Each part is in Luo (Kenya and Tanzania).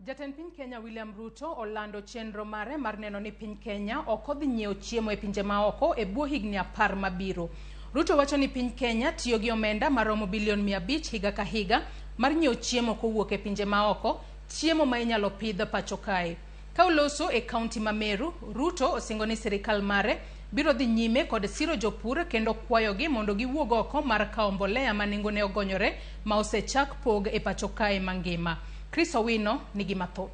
Jatend piny Kenya William Ruto olando chenro mare mar neno ni piny Kenya ok odhi nyiewo chiemo e pinje maoko e bwo higni 10 mabiro. Ruto wacho ni piny Kenya tiyo gi omenda maromo bilion 500 higa ka higa mar nyiewo chiemo kowuok e pinje maoko, chiemo ma inyalo pidh pacho kae. Ka oloso e kaunti ma Meru, Ruto osingo ni sirikal mare biro dhi nyime kod siro jopur kendo kwayogi mondo giwuog oko mar kawo mbolea ma nengone ogonyore ma osechak pog e pacho kae mangima. Chris Owino nigi mathoth.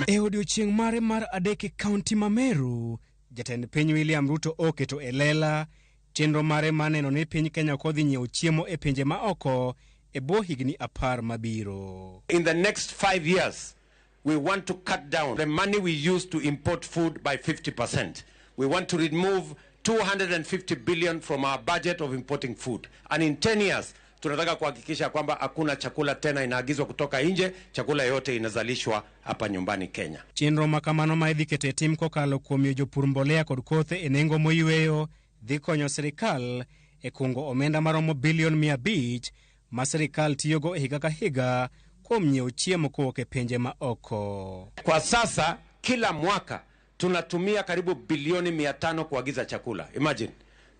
E odiechieng' mare mar adek e kaunti ma Meru, jatend piny William Ruto oketo e lela chenro mare mar neno ni piny Kenya ok odhi nyiewo chiemo e pinje ma oko e bwo higni 10 mabiro. In the next 5 years, we want to cut down the money we use to import food by 50%. We want to remove 250 billion from our budget of importing food. And in 10 years, tunataka kuhakikisha kwamba hakuna chakula tena inaagizwa kutoka nje, chakula yote inazalishwa hapa nyumbani Kenya. Chenro ma kamano ma idhi keto e tim kokalo kuom miyo jopur mbolea kod kothe e nengo moyweyo dhi konyo sirikal e kungo omenda maromo bilion 500 ma sirikal tiyogo e higa ka higa kuom nyiewo chiemo kowuok e pinje ma oko. Kwa sasa kila mwaka tunatumia karibu bilioni 500 kuagiza chakula. Imagine,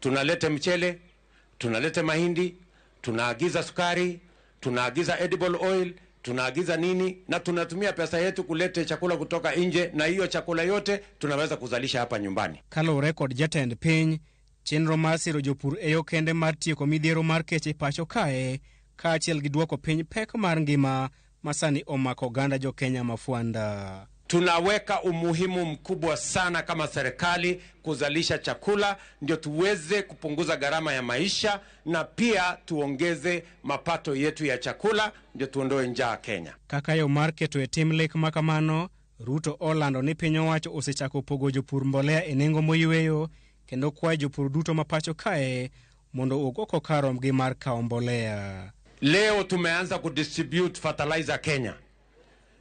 tunaleta mchele, tunaleta mahindi, tunaagiza sukari, tunaagiza edible oil, tunaagiza nini, na tunatumia pesa yetu kuleta chakula kutoka nje, na hiyo chakula yote tunaweza kuzalisha hapa nyumbani. Kaluwore kod jatend piny, chenro mar siro jopur e yo kende mar tieko midhiero mar kech e pacho kae kaachiel gi duoko piny pek mar ngima ma sani omako oganda jokenya mafwanda. Tunaweka umuhimu mkubwa sana kama serikali kuzalisha chakula ndio tuweze kupunguza gharama ya maisha na pia tuongeze mapato yetu ya chakula ndio tuondoe njaa Kenya. Kaka yo mar keto e tim lek ma kamano, Ruto olando ni piny owacho osechako pogo jopur mbolea e nengo moyweyo kendo kwayo jopur duto ma pacho kae mondo owuog oko kar rombgi mar kawo mbolea. Leo tumeanza kudistribute fertilizer Kenya,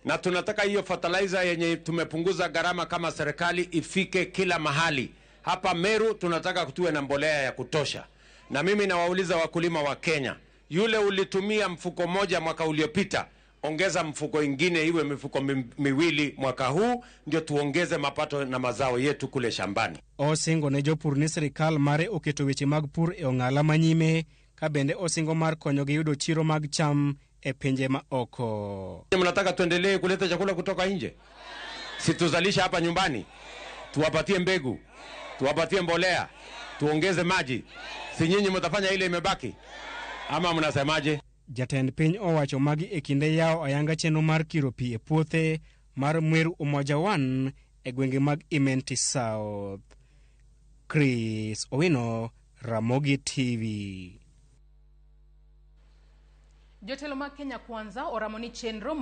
na tunataka hiyo fertilizer yenye tumepunguza gharama kama serikali ifike kila mahali. Hapa Meru tunataka tuwe na mbolea ya kutosha, na mimi nawauliza wakulima wa Kenya, yule ulitumia mfuko moja mwaka uliopita, ongeza mfuko ingine iwe mifuko miwili mwaka huu, ndio tuongeze mapato na mazao yetu kule shambani. Osingo ne jopur ni sirikal mare oketo weche mag pur e ong'ala manyime ka bende osingo mar konyogi yudo chiro mag cham e pinje ma oko. Mnataka tuendelee kuleta chakula kutoka nje? Si tuzalisha hapa nyumbani, tuwapatie mbegu, tuwapatie mbolea, tuongeze maji. Si nyinyi mtafanya ile imebaki, ama mnasemaje? Jatend piny owacho magi e kinde yawo ayanga chenro mar kiro pi e puothe mar Mweru Umoja 1 e gwenge mag Imenti South. Chris Owino, Ramogi TV. Jotelo mag Kenya Kwanza oramo ni chenro